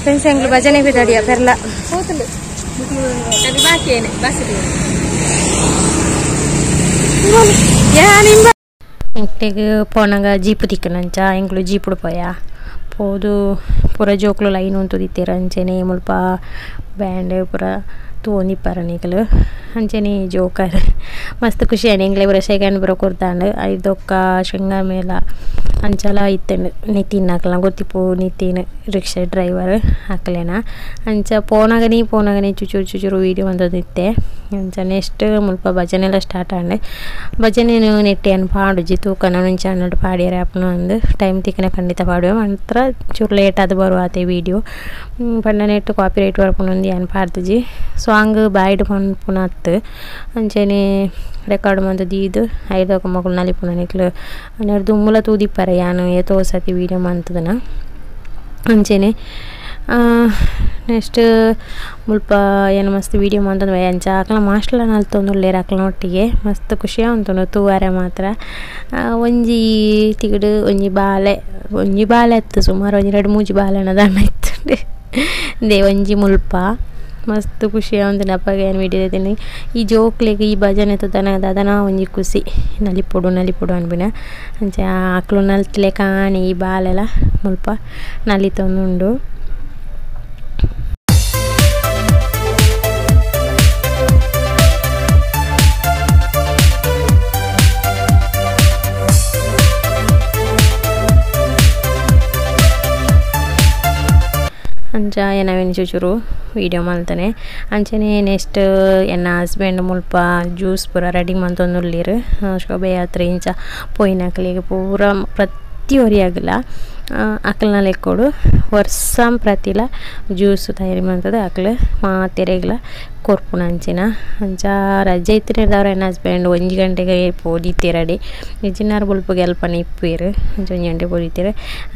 Friends ಎಂಗ್ಲು ಭಜನೆ ಬಿದ್ದಾಡಿಯ ಪೆರ್ಲ ಎಂಕ್ಲೆಗ್ ಪೋನಗ ಜೀಪು ತಿಕ್ಕನಂಚ ಎಂಕ್ಲು ಜೀಪುಡು ಪೋಯ ಪೋದು ಪೂರ ಜೋಕ್ಲು ಲೈನ್ ಉಂತುದಿತ್ತೆರ್ ಅಂಚನೆ ಮುಲ್ಪ ಬ್ಯಾಂಡ್ ಪೂರ ತೂವೊಂದಿಪ್ಪರ ನಿಕುಲು ಅಂಚನೆ ಜೋಕರ್ ಮಸ್ತ್ ಖುಷಿ ಆಂಡ್ ಎಂಕ್ಲೆ ಪೂರ ಸೆಕೆಂಡ್ ಪೂರ ಕೊರ್ತಾಂಡ್ ಐದೊಕ್ಕ ಶೃಂಗಾರ ಮೇಳ ಅಂಚಲ ಇತ್ತ್ಂಡ್ ನಿತಿನ್ ಅಕ್ಲ್ನ ಗೊತ್ತಿಪ್ಪು ನಿತಿನ್ ರಿಕ್ಷಾ ಡ್ರೈವರ್ ಅಕ್ಲೆನ ಅಂಚ ಪೋನಗನೆ ಪೋನಗನೆ ಚುಚುರು ಚುಚುರು ವೀಡಿಯೋ ಮಂತೊಂದಿತ್ತೆ ಅಂಚ ನೆಕ್ಸ್ಟ್ ಮುಲ್ಪ ಭಜನೆಲ ಸ್ಟಾರ್ಟ್ ಆಂಡ್ ಭಜನೆನ್ ನೆಟ್ಟ್ ಯಾನ್ ಪಾಡುಜಿ ತೂಕ ನನ ಚಾನಲ್ ಪಾಡ್ಯೆರೆ ಆಪುನ ಅಂದ್ ಟೈಮ್ ತಿಕ್ಕುನ ಖಂಡಿತ ಪಾಡುವೆ ಮಾತ್ರ ಚೂರು ಲೇಟ್ ಆದ್ ಬರುವ ಆತೆ ವೀಡಿಯೋ ಪಂಡ ನೆಟ್ಟ್ ಕಾಪಿರೈಟ್ ಬರ್ಪುಂಡು ಯಾನ್ ಪಾಡ್ದುಜಿ ಸಾಂಗ್ ಬಾಯ್ಡ್ ಪನ್ಪುನ ಅತ್ತ್ ಅಂಚನೆ ರೆಕಾರ್ಡ್ ಮಂತ್ ದೀದ್ ಐದೊಕ ಮೊಕುಲು ನಲಿಪುನ ನಿಕ್ಲು ನೆರ್ದ್ ದುಂಬುಲ ತೂದಿಪ್ಪರೆ ಯಾನ್ ಏತೋ ಸರ್ತಿ ವೀಡಿಯೋ ಮಂತುದನ ಅಂಚನೆ ನೆಕ್ಸ್ಟ್ ಮುಲ್ಪ ಯಾನ್ ಮಸ್ತ್ ವೀಡಿಯೋ ಮಂತೊಂದು ಅಂಚ ಅಕ್ಲ್ನ ಮಾಸ್ಟರ್ಲ ನಲ್ತೊಂದುಲ್ಲೆರ್ ಅಕ್ಲ್ನ ಒಟ್ಟಿಗೆ ಮಸ್ತ್ ಖುಷಿ ಆವೊಂದುಂಡು ತೂವರೆ ಮಾತ್ರ ಒಂಜಿ ತಿಗಡ್ ಒಂಜಿ ಬಾಲೆ ಅತ್ತ್ ಸುಮಾರು ಒಂಜಿ ರಡ್ಡ್ ಮೂಜಿ ಬಾಲೆನ ದಾನ್ನ ಇತ್ತುಂಡು ಇಂದೇ ಒಂಜಿ ಮುಲ್ಪ ಮಸ್ತ್ ಖುಷಿ ಆವೊಂದುಂಡು ಅಪಗ ಯಾನ್ ವೀಡಿಯೋ ದೆತಿನಿ ಈ ಜೋಕ್ಲೆಗ್ ಈ ಭಜನೆ ತೂತನ ದಾದನ ಒಂಜಿ ಖುಷಿ ನಲಿಪೊಡು ನಲಿಪೊಡು ಅನ್ಪಿನ ಅಂಚ ಅಕ್ಲು ನಲ್ತ್ಲೆಕಾನೆ ಈ ಬಾಲೆಲ ಮುಲ್ಪ ನಲಿತೊಂದುಂಡು. ಅಂಚ ಎನವೆನ್ ಚೂಚೂರು ವೀಡಿಯೋ ಮಲ್ತನೆ ಅಂಚನೆ ನೆಕ್ಸ್ಟ್ ಎನ್ನ ಹಸ್ಬೆಂಡ್ ಮುಲ್ಪ ಜ್ಯೂಸ್ ಪೂರ ರೆಡಿ ಮಂತೊಂದುಲ್ಲೆರ್ ಶೋಭಾಯಾತ್ರೆ ಇಂಚ ಪೋಯಿನಕ್ಲೆಗ್ ಪೂರ ಪ್ರತಿ ಒರಿಯಾಗ್ಲ ಅಕ್ಲ್ನ ಲೆಕ್ಕೊಡು ವರ್ಷ ಪ್ರತಿಲ ಜ್ಯೂಸ್ ತಯಾರಿ ಮಂತುದು ಅಕ್ಲ್ ಮಾತೆರೆಗ್ಲ ಕೊರ್ಪುನ ಅಂಚಿನ ಅಂಚ ರಜೆ ಇತ್ತಿನೆರ್ದಾವರ ಎನ್ನ ಹಸ್ಬೆಂಡ್ ಒಂಜಿ ಗಂಟೆಗ್ ಪೋದಿತ್ತೆರ್ ಅಡೆ ಇಜ್ಜಿನಾರ್ ಬೊಲ್ಪುಗ್ ಅಲ್ಪನೆ ಇಪ್ಪುವೆರ್ ಅಂಚ ಒಂಜಿ ಗಂಟೆಗ್ ಪೋದಿತ್ತೆರ್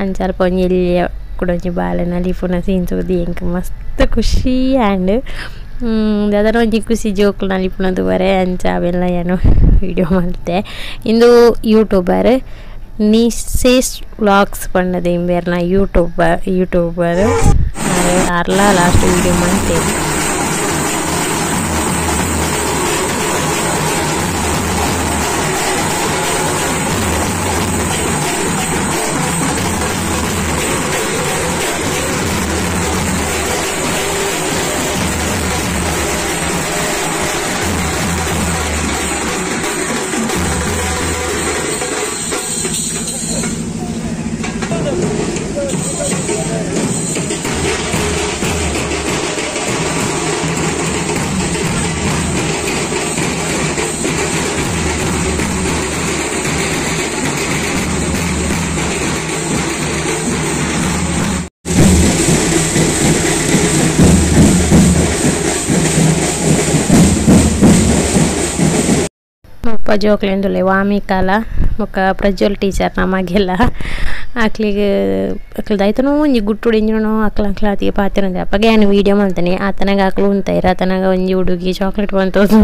ಅಂಚ ಅಲ್ಪ ಒಂಜಿ ಎಲ್ಯ ಕುಡೊಂಜಿ ಬಾಲೆ ನಲಿಪುನ ಸೀನ್ ತೂದು ಎಂಕ್ ಮಸ್ತ್ ಖುಷಿ ಆಂಡ್ ದಾದನ ಒಂಜಿ ಖುಷಿ ಜೋಕುಲು ನಲಿಪುನ ತೂವರೆ ಅಂಚ ಅವೆಲ್ಲ ಯಾನ್ ವೀಡಿಯೋ ಮಲ್ತೆ. ಇಂದು ಯೂಟ್ಯೂಬರ್ ನಿಶೇಶ್ ವ್ಲಾಗ್ಸ್ ಪಂಡದ ಇಂಬೆರ್ನ ಯೂಟ್ಯೂಬರ್ ಆರ್ಲ ಲಾಸ್ಟ್ ವೀಡಿಯೋ ಮಲ್ತೆರ್. ಮುಲ್ಪ ಜೋಕ್ಲೆಂದುಲ್ಲೆ ವಾಮಿಕಾಲ ಬೊಕ್ಕ ಪ್ರಜ್ವಲ್ ಟೀಚರ್ ನಮಗೆಲ್ಲ ಅಕ್ಲೆಗ್ ಅಕ್ಲ್ ದಾಯ್ತನೋ ಒಂಜಿ ಗುಟ್ಟುಡು ಎಂಚಿನನೋ ಅಕ್ಲ್ ಅಕ್ಲಾತಿಗೆ ಪಾತೆರೊಂದೆ ಅಪಗ ಯಾನ್ ವೀಡಿಯೋ ಮಲ್ತನೆ ಆತನಗ ಅಕ್ಲು ಉಂತೈರ್ ಆತನಗ ಒಂಜಿ ಹುಡುಗಿ ಚಾಕ್ಲೇಟ್ ಮಂತೊಂದು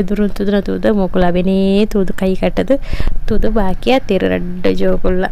ಎದುರು ಉಂತುದುನ ತೂದು ಮೊಕುಲು ಅವೆನೇ ತೂದು ಕೈ ಕಟ್ಟುದು ತೂದು ಬಾಕಿ ಆತೆರ್ ರಡ್ಡ್ ಜೋಕುಲ್ಲ.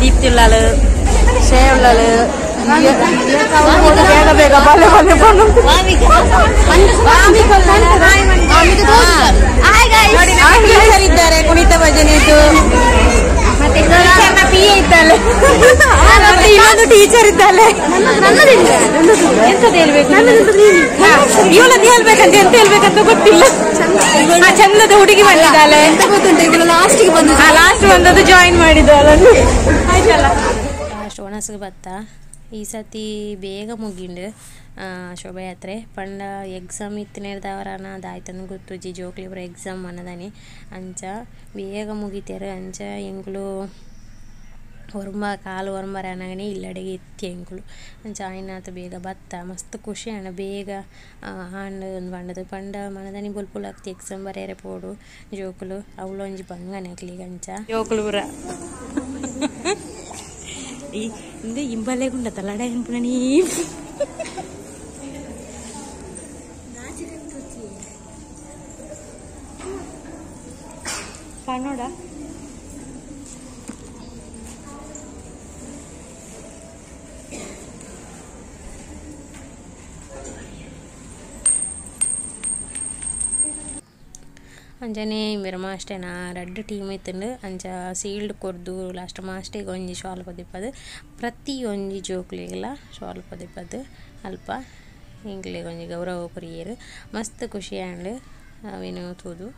ದೀಪ್ತಿ ಶ್ರೇಯ ಬೇಗ ಬೇಗ ಬಲೆ ಬಲೆ ಇದ್ದಾರೆ ಕುಣಿತ ಭಜನೆ. ಇನ್ನೊಂದು ಟೀಚರ್ ಇದ್ದಾಳೆ. ಎಂತದ್ದು ಹೇಳ್ಬೇಕು? ಇವಳದ್ದು ಹೇಳ್ಬೇಕಂತ ಎಂತ ಹೇಳ್ಬೇಕಂತ ಗೊತ್ತಿಲ್ಲ. ಚಂದದ ಹುಡುಗಿ ಬಂದಿದ್ದಾಳೆ. ಲಾಸ್ಟ್ ಬಂದದ್ದು ಜಾಯಿನ್ ಮಾಡಿದ್ದು ಅವಳನ್ನು. ಆಯ್ತಲ್ಲ ಲಾಸ್ಟ್ ಒಣಸಿಗೆ ಬತ್ತ ಈ ಸತಿ ಬೇಗ ಮುಗಿಂಡು ಶೋಭಾಯಾತ್ರೆ. ಪಂಡ ಎಕ್ಸಾಮ್ ಇತ್ತಿನೇರ್ದವರನ ಅದಾಯ್ತಂದು ಗೊತ್ತುಜಿ ಜೋಕ್ಲಿ ಪೂರ ಎಕ್ಸಾಮ್ ಮನದಾನಿ ಅಂಚ ಬೇಗ ಮುಗಿತೇರು. ಅಂಚ ಎಂಕುಲು ಒರ್ಂಬ ಕಾಲು ಒರ್ಂಬರ ಅನಗನೆ ಇಲ್ಲಡೆಗೆ ಎತ್ತಿ ಎಂಕುಲು ಅಂಚ ಆಯ್ನಾತ ಬೇಗ ಬತ್ತ ಮಸ್ತ್ ಖುಷಿ ಆಂಡ ಬೇಗ ಆಂಡ್ ಪಂಡದು. ಪಂಡ ಮನದಾನಿ ಬೊಲ್ಪುಲು ಆಗ್ತಿ ಎಕ್ಸಾಮ್ ಬರೆಯರೆ ಪೋಡು ಜೋಕುಲು ಅವಳೊಂಜಿ ಬಂಗನೆ ಅಕ್ಲಿಗೆ ಅಂಚ ಜೋಕುಲು ಪೂರ ಇಂದು ಇಂಬಲ್ಲೆ ಗುಂಡ ತಲಾಡ ನೀ ಪನ್ನೋಡ. ಅಂಚನೆ ಇಂಬೆರ್ ಮಾಸ್ಟೇನ ರಡ್ಡ್ ಟೀಮ್ ಇತ್ತುಂಡು. ಅಂಚ ಸೀಲ್ಡ್ ಕೊರ್ದು ಲಾಸ್ಟ್ ಮಾಸ್ಟೆಗ್ ಒಂಜಿ ಶಾಲ್ ಪದಿಪ್ಪದು ಪ್ರತಿ ಒಂಜಿ ಜೋಕ್ಲೆಗ್ಲ ಶಾಲ್ ಪದಿಪ್ಪದು ಅಲ್ಪ ಎಂಕ್ಲೆಗ್ ಒಂಜಿ ಗೌರವ ಕೊರಿಯೆರ್. ಮಸ್ತ್ ಖುಷಿ ಆಂಡ್ ಅವೆನ್ ತೂದು.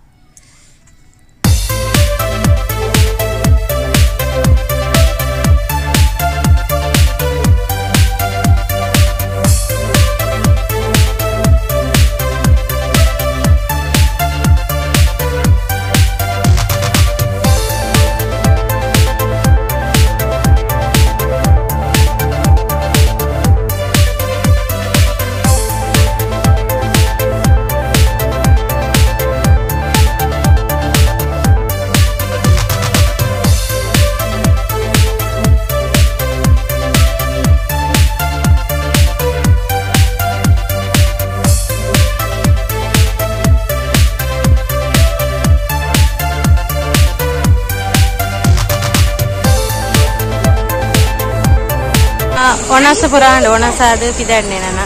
ಒಣಸ ಪುರ ಆಂಡ್ ಒಣಸ ಅದು ಪಿದಾಡ್ನೆ ನನ್ನ.